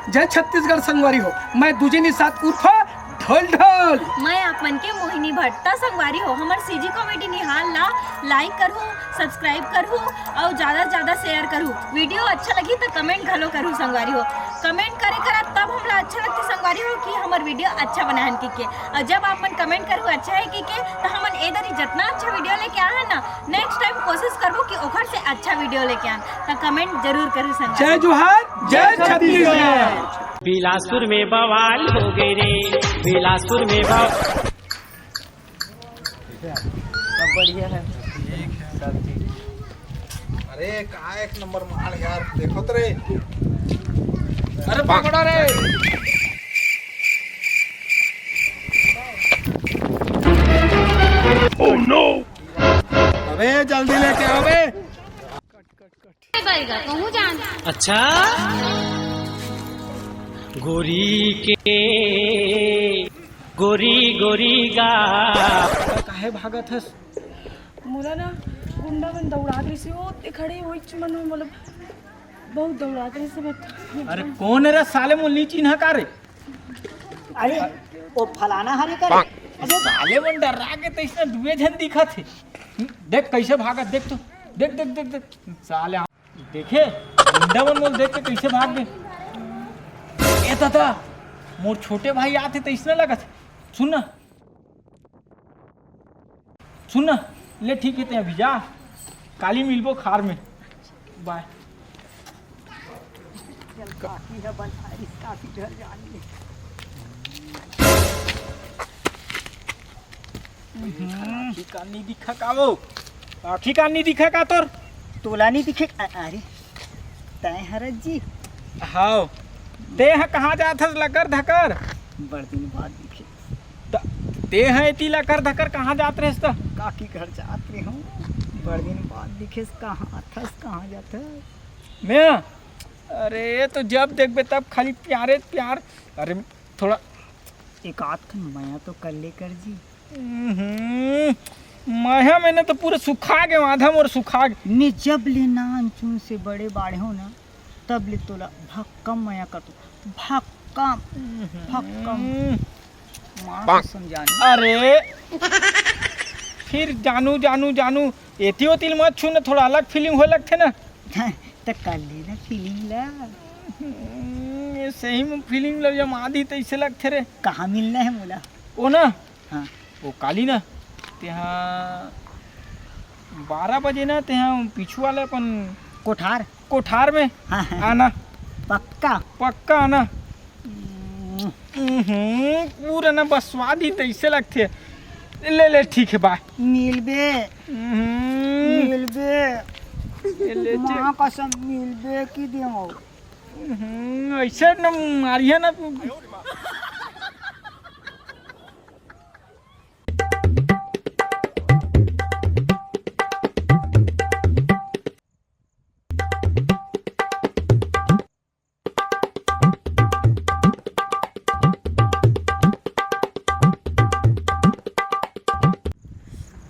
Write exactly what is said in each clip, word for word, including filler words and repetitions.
जय छत्तीसगढ़ संगवारी हो, मैं दुजे निषाद उर्फ ढोल ढोल। मैं आप मन के मोहिनी भट्ट। त संगवारी हो, हमर सीजी कॉमेडी निहाल ला like करहू, subscribe करहू अउ ज्यादा से ज्यादा share करहू। वीडियो अच्छा लगही त comment घलो करहू संगवारी हो। Comment करे करा तब हमला अच्छा लगथे संगवारी हो कि हमर वीडियो अच्छा बनाहन कहिके। अउ जब आप मन comment करहू अच्छा हे कहिके, त हमन ए दरी जतना अच्छा वीडियो लेके आए हन ना, next time कोशिश करबो कि ओखर से अच्छा वीडियो लेके आन। त comment जरूर करहू संगवारी। जय जोहार, जय छत्तीसगढ़। बिलासपुर में बवाल हो गए रे, बिलासपुर में बवाल। सब बढ़िया है। सब ठीक। अरे का एक नंबर माल यार, देखो तो रे। अरे पकड़ा रे। Oh no! अबे जल्दी लेके आओ बे। अच्छा। गोरी के गोरी गोरी गा। काहे भागत हस? मोला ना गुंडा मन दौड़ात रहिस, ओ ते खड़े होइच मन, मतलब बहुत दौड़ात रहिस। अरे कौन रे साले, मोला नी चिन्हा का रे? अरे वो फलाना हरे का रे? अरे साले मन डरा के तइसना दुए झन दिखत हे। देख कैसे भागत, देख तो, देख देख देख देख साले। देखे, गुंडा मन मोला देख के कैसे भाग गे। ए दादा, मोर छोटे भाई आथे त इसने लगत। सुन ना, सुन ना, ले ठीक है, ते अभी जा, काली मिलबो खार में। बाय। चल, काकी है, बधाई, काकी घर जानी है। आँखी कान नहीं दिखा का वो? आँखी कान नहीं दिखा का तोर? तोला नहीं दिखे? अ-, अरे, तय हरत जी। हाव, ते ह कहाँ जात हस लकर धकर? बड़ दिन बाद दिखे। त-, ते ह एती लकर धकर कहाँ जात रहेस त? काकी घर जात रहे हूँ। बड़ दिन बाद दिखेस, कहाँ आथस, कहाँ जाथस? मैं? अरे, ये तो जब देखबे तब खाली प्यारे प्यार। अरे, थोड़ा एक आध खन मया तो कर ले कर जी। हम्म, मया में ना तो पूरा सुखा गे, आधा मोर सुखा गे। मैं जब ले नान चुन से बड़े बाढ़े हो ना, तब ले तोला भक्कम मया कर तू, भक्कम, भक्कम। हम्म। माँ कसम जानी। अरे, फिर जानू, जानू, जानू, एती ओती ल मत छू ना, थोड़ा अलग feeling होए लगथे ना। त कर ले ना feeling ला। हम्म, ये सही में feeling ला जमा दी तइसे लगथे रे। कहाँ मिलना है मोला? ओ ना, हाँ। ओ काली ना, तेहा बारह बजे ना, तेहा पीछू वाले अपन कोठार? कोठार में हाँ, हाँ। आना। पक्का? पक्का आना। हम्म। हम्म, पूरा ना बसवा दी तइसे लगथे। ले, ले, ठीक है, bye। मिलबे। हम्म। मिलबे। ले, ले, माँ कसम मिलबे कि देवो। हम्म, ऐसे न मारिया ना।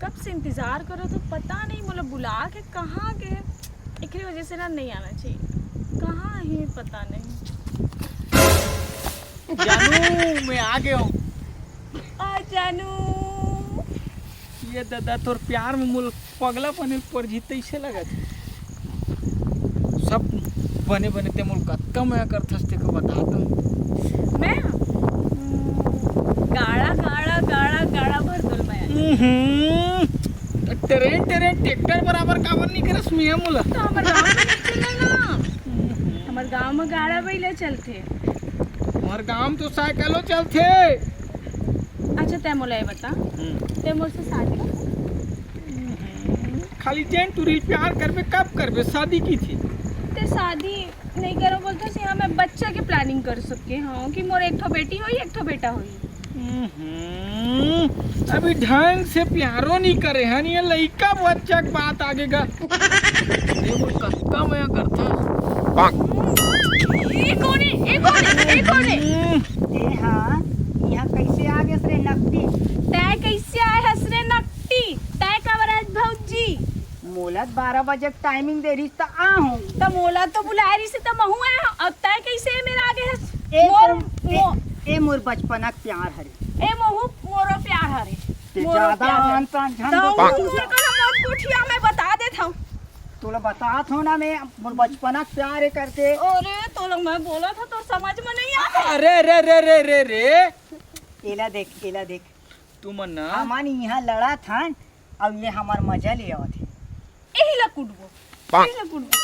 कब से इंतजार करो तो पता नहीं मोला बुला के कहाँ के, एकरे वजह से ना नहीं आना चाहिए। कहाँ है पता नहीं। जानू, मैं आ गया हूँ। आ जानू। ये दादा, तोर प्यार में मोला पगला बने पड़ जी तइसे लगत हे। सब बने बने ते मोला कतका मया करथस तेको बता तो। मैं? हम्म, गाड़ा, गाड़ा, गाड़ा, गाड़ा भर तोर मया। हम्म, त ट्रेन, ट्रेन, ट्रैक्टर बराबर काबर नहीं करस मियाँ मोला? तो हमर गाँव में नहीं चले ना। हमर गाँव में गाड़ा बइला चलथे। हमर गाँव में तो साइकिलो चलथे। अच्छा, तै मोला ये बता, हम्म। तै मोर से शादी कर? हम्म, खाली जेन टूरी प्यार करबे, कब करबे शादी की थी? ते शादी नहीं करो बोलते से, हाँ, मैं बच्चा के planning कर सके, हाँ, कि मोर एक ठो बेटी होई, एक ठो बेटा होई। हम्म, अभी ढंग से प्यारो नहीं करे हन, ये लइका बच्चा के बात आगे गा। ये मोर कतका मया करथस। ए कोन हे? ए कोन हे? ए कोन हे? हम्म। ए हाँ, यहाँ कैसे आ गेस रे नकटी? तै कैसे आए हस रे नकटी? तै काबर आज भौजी? मोला त बारह बजे के timing दे रहिस त आ हूँ। त मोला तो बुलाए रहिस त महू आए हूँ। अब तै कैसे मेरा आगे हस ए मोर, तो, ए, मो- ए मोर बचपना के प्यार हरे। ए मोहू, मोरो प्यार हरे। ते मोरो ज्यादा प्यार हरे। आन तान झन तो बोल। तू मोर करा मत कोठिया में बता देत हूँ। तोला बतात हो ना मैं, मोर बचपना के प्यार हे करके। अरे, तोला मैं बोला था, तो समझ में नहीं आता। अरे, रे, रे, रे, रे, रे। एला देख, एला देख। तुमन ना हमन इहाँ लड़त हन, अउ ये हमर मजा ले आवत हे। एही ला कुटबो। एही ला कुटबो।